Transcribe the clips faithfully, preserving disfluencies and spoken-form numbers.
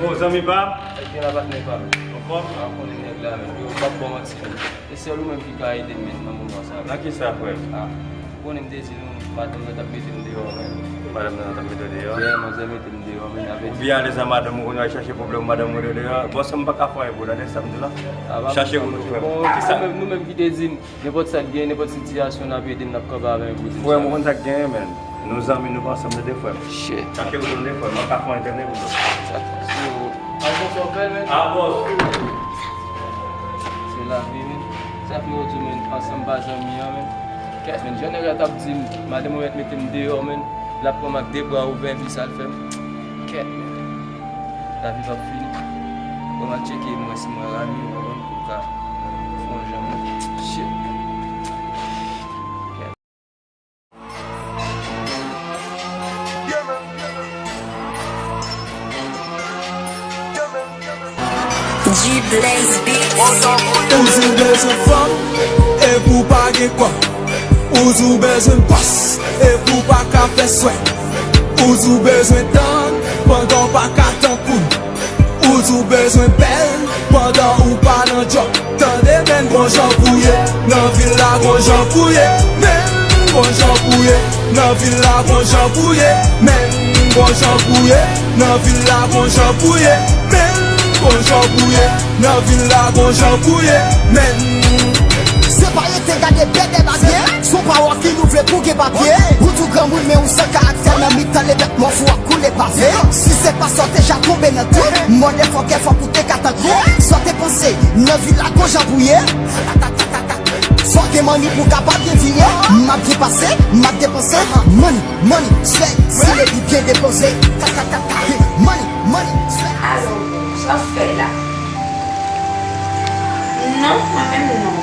Bon, zanmi pa m. Èske la patnè pa m? Anfòm? A, konnen nèg la, men. Yo, m p ap ba w manti, men. E sèl ou menm ki ka ede m, men, nan moman sa. Nan ki sa, frè m? A, ou konnen m te di nou, madanm nan t ap mete m deyò, men. Madanm nan t ap mete w deyò? Yeah, manzè mete m deyò, men, avèk. Ou byen alèz ak madanm ou, kounye a w al chache pwoblèm madanm ou deyò. Bon, sa m pa ka fè anyen pou ou, tande sa m di w la. A, pa chache pou ou, frè m. Bon, ki sa? Nou menm, nou menm ki te di m, nenpòt sa k genyen, nenpòt sitiyasyon, n ap ede m, n ap kanpe avè m pou di m sa. Frè m, ou konn sa k genyen, men. Nou zanmi, nou pa ansanm, tande, frè m. Shit. Chache ou, tande, frè m. M ap ka fè anyen, tande, pou ou. So, al konsa w fè l, men. A, bòs. Se lavi, men. Sa fè yo di, men, ansanm pa zanmi an, men. Kèt, men, jan nèg la t ap di m, madanm mwen mèt mete m deyò, men. L ap pran m ak de bra ouvè, epi sa l fè m. Kèt, men. Lavi p ap fini. Bon, m al tcheke, m wè si mwen Rami, w konprann, pou m ka fè yon jan, men. Shit. G-Blaze Beats. Ou di w bezwen fanm, epi w pa gen kòb. Ou di w bezwen pòs, epi w pa ka fè swèt. Ou di w bezwen tann, pandan w pa ka tankou n. Ou di w bezwen bèl, pandan ou pa nan djòb. Tande, men, gon jan pou ye, nan vil la gon jan pou ye. Men, gon jan pou ye, nan vil la gon jan pou ye. Men, gon jan pou ye, nan vil la gon jan pou ye. Men, gon jan pou ye, nan vil la gon jan pou ye. Men. Se pa rete gade bèbè babye. Son pa wòk ki nou vle pou gen papye. Ou tou granmoun, men ou san karaktè, nan mitan lepèp mò fou ap koule pave. Si se pa sa w te ja tonbe nan twou, mòdèfòkè, fòk ou te ka tankou. Sa w te panse, nan vil la gon jan pou ye. Fòk gen manni pou kapab byen vire. M ap byen pase, m ap depanse. Money, money, swag, si le bit byen depoze. Money, money, swag. Alò, sa w fè la? Non, mwen menm non.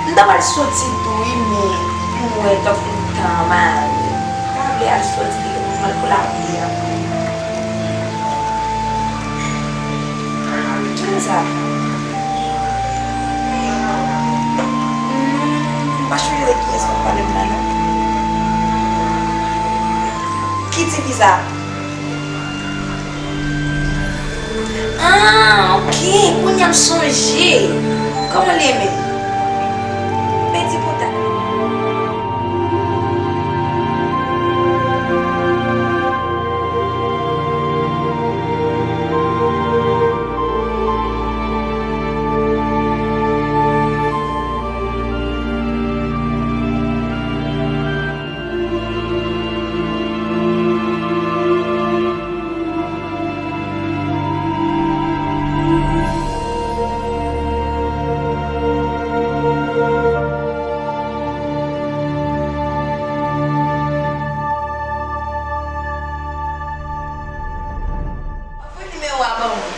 M ta pral soti tou wi, men pou m wè tankou m ta mare. M pa vle al soti li, m al pou lapli apre. Kiyès sa? Non, m pa chonje de kiyès w ap pale m la, non. Ki tifi sa? Ah, ok, kounye a m sonje. Kòman l ye menm? Pèdi kontak li. Voye nimewo a ban mwen.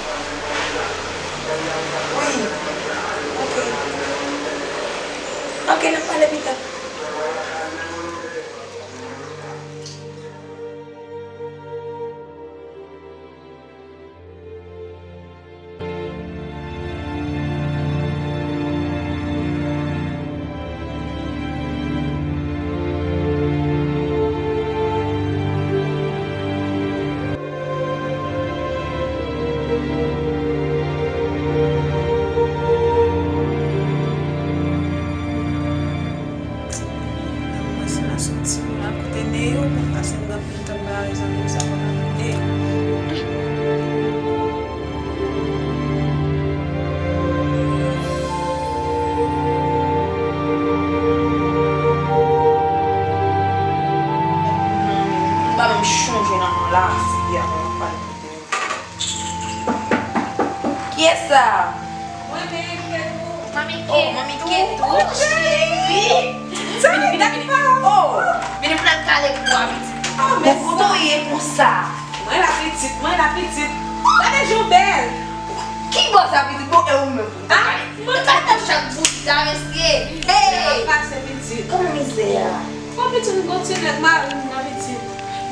Wi. Ok. Ok, n ap pale pita. Mwen se la soti, mwen la kote Neo, mwen pase m nan Tanbare zanmi m sa pa ka koute. M pa menm chonje nan non lavi a, mwen pa koute. Kiyès sa? Mwen menm, Ketou. Manmi Ketou. Oh, Manmi Ketou, cheri. Vini, vini, vini. Oh, vini pou n al kale kou a, pitit. Oh, mèsi. Bon, kòman w ye konsa? Mwen la, pitit, mwen la, pitit. Gade jan w bèl. Ki bò sa, pitit? Bon, e ou menm? Ah, mwen pa t ap chak bouda, mesye. Hey! Sa pase, pitit? Kòman mizè a? Bon, pitit, m gon ti nèg mari m nan, pitit.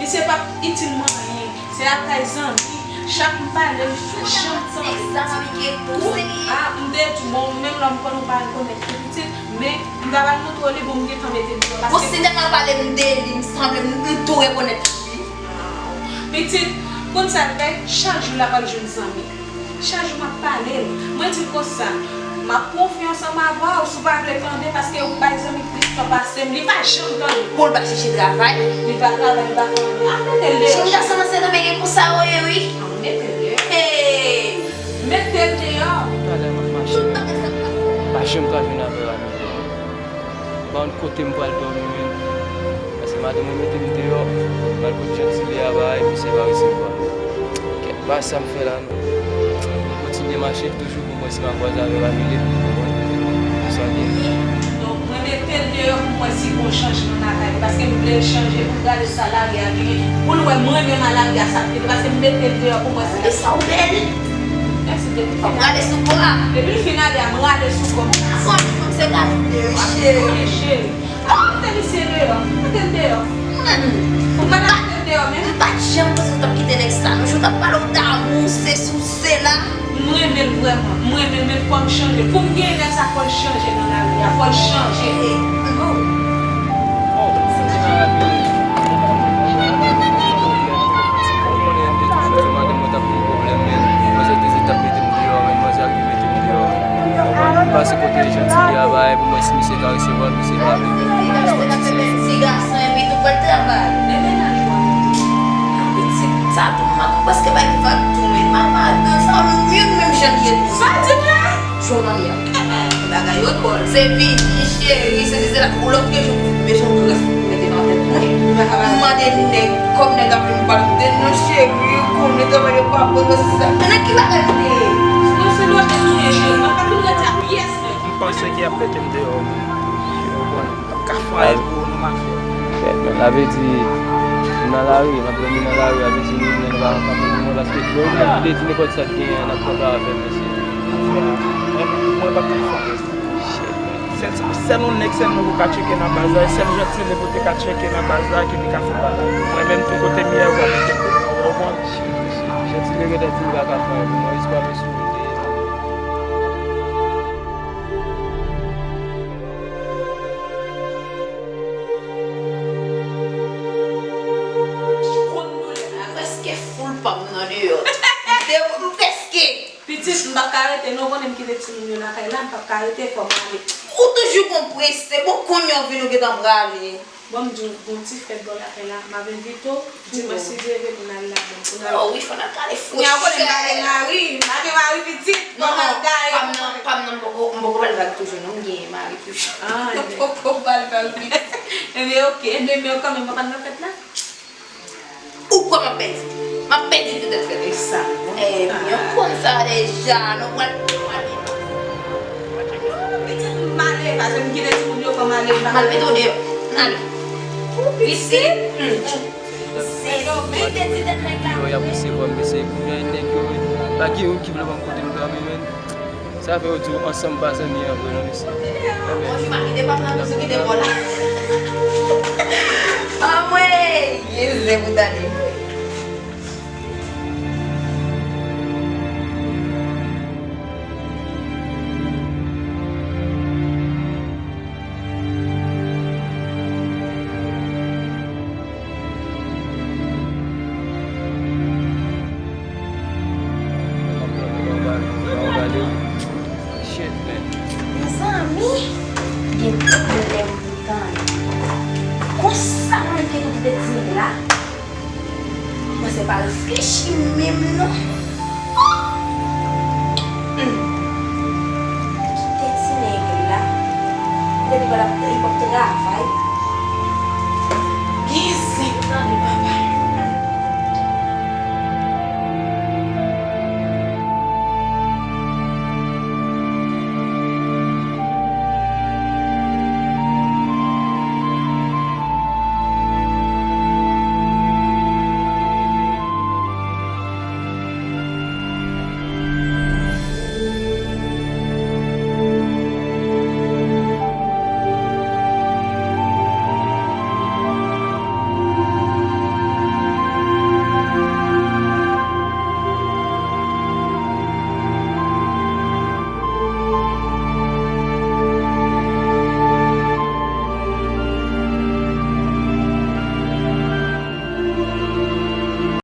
Misye p ap itil mwen anyen. Se ak kay zanmi. Chak m pale, misye janm sanble. Egzanmi ke tou, seri. Ah, m te di, bon, menm lè m konn ou pa rekonèt li, pitit, men m ta pral montre w li, bon, m gentan mete l deyò, paske. Bon, si tèlman pale m de li, m sanble m, m tou rekonèt li. Ah, pitit, Konn sa l fè? Chak jou l ap al jwenn zanmi. Chak jou m ap pale l. Mwen di l konsa, m ap pran w fi ansanm avè w, si w pa vle tande, paske ou bay zanmi plis tan pase m, li pa janm tande. Pou l pa chèche travay? Li pa travay, li pa fè anyen. Ap mete l deyò. Jèn gason an se nan men gen konsa yo ye wi. Ap mete l deyò. Hey! Mete l deyò. Talè m ap mache. Tout bagay sa k pase. Pa janm ka jwenn avè w. Pa konn kote m pral dòmi menm. Paske madanm mwen mete m deyò, m al kot Jantile a bay, misye pa resevwa. Kèt, pa sa m fè la non. M kontinye mache toujou pou m wè si m a kwaze avè l Amile. Ou konprann? Sa gen. Donk, mwen mete l deyò pou m wè si gon chanjman nan kay li, paske m vle l chanje pou l gade sa lari a genyen, pou l wè mwen menm a lari a sa k rele, paske m mete l deyò pou m wè si. Gade sa ou bèl. Mèsi, depi l fin ale sou kò a. Depi l fin ale a, m rale sou kò m. Fò m di fanm se gade de cheri. Cheri. Mete misye deyò. Mete l deyò. Ou pa mete l deyò menm? M pa t janm panse w t ap kite nèg sa non. Jan w t ap pale w damou, sesi w sela. M renmen l vrèman. M renmen l, men fò l chanje. Pou m gen lè sa, fò l chanje nan lari a. Fò l chanje. Oh. Ou konnen m te toujou di madanm mwen t ap gen pwoblèm, men manzè toujou t ap mete m deyò, men manzè rive mete m deyò. Ou konprann? M pase kote Jantile a bay pou m wè si misye ka resevwa l, misye pa vle. Ti gason epi tou pral travay. Men mennaj ou a pitit sa tou, m ap prèske bay vag tou, men mama, sa youn menm jan l ye tou. Sa di mwen? Jònalya. Bagay yo dwòl. Se vini, cheri, se, se, se la. Ou lòt ke jou, bezwen yon grèf pou mete nan tèt mwen. M mande nèg, kòm nèg ap vin pale de non, cheri, konnen travay yo pa bon, se sa. Men nan ki bagay nou te ye? Mwen se lòt nou ye, cheri. Mwen pa vin rete ak pyès nèg. M panse ke y ap mete m deyò. Ou konprann? M p ap ka fè anyen pou nou, m ap fè. Fèt, men sa vle di, m nan lari, m ap dòmi nan lari, sa vle di nou, nou pa ka fè pou mwen, paske lè ou vle di nenpòt sa k genyen an, n ap konpare avè l, mesye. Mwen, mwen p ap ka fè anyen. Sèl, sèl yon nèg sèlman ou ka tcheke nan baz la, e sèl Jantile pou te ka tcheke nan baz la ki te ka fè bagay. Mwen menm tou kote m ye a, ou pa mete m deyò, ou konprann? Jantile gentan di li pa ka fè anyen pou mwen, jis pa vle sou mwen. Konn doulè la, prèske foul pa m nan deyò. De, prèske. Pitit, m p ap ka rete non, konnen m kite timoun yo lakay la, m p ap ka rete, fò m ale. Ou toujou gon prese, bon, kounye a w vin ou gentan prale. Bon, m di w, gon ti fèt bò lakay la, m ap envite w, dimanch si Dye vle pou n al ladan, pou n al. Oh wi, fò n al kale fwouch. Kounye a w konnen m pa gen mari, m pa gen mari pitit, fò m al gaye. Non, pa m nan, pa m nan, m poko, m poko ba l vag toujou, non, m gen mari toujou. Ah, m poko ba l vag pitit. Ebyen, oke, ebyen, men kanmenm, papa n nan fèt la. Ou kwè m ap pèdi? M ap pèdi poutèt fèt. E sa, non? Ebyen, ou konn sa deja, nou pral, nou pral. Pitit m ale, paske m kite timoun yo, fò m ale, m pa. M al mete w deyò. Ale. Ou pitit? Hmm. Se yo, men kite ti tèt nèg la. Yo, y ap pouse bò m, mesye, kounye a nèg yo, pa gen youn ki vle ban m kote m dòmi, men. Sa fè yo di w ansanm pa zanmi an vre non, mesye. Anmwey! Anmwey! Gen zen pou tande. Shit, man. Mezanmi, gen pwoblèm pou tande. Konsa mwen te kite ti nèg la. Mwen se pa reflechi menm non. Hmm. Kite ti nèg la. Li te di pa l ap, li p ap travay.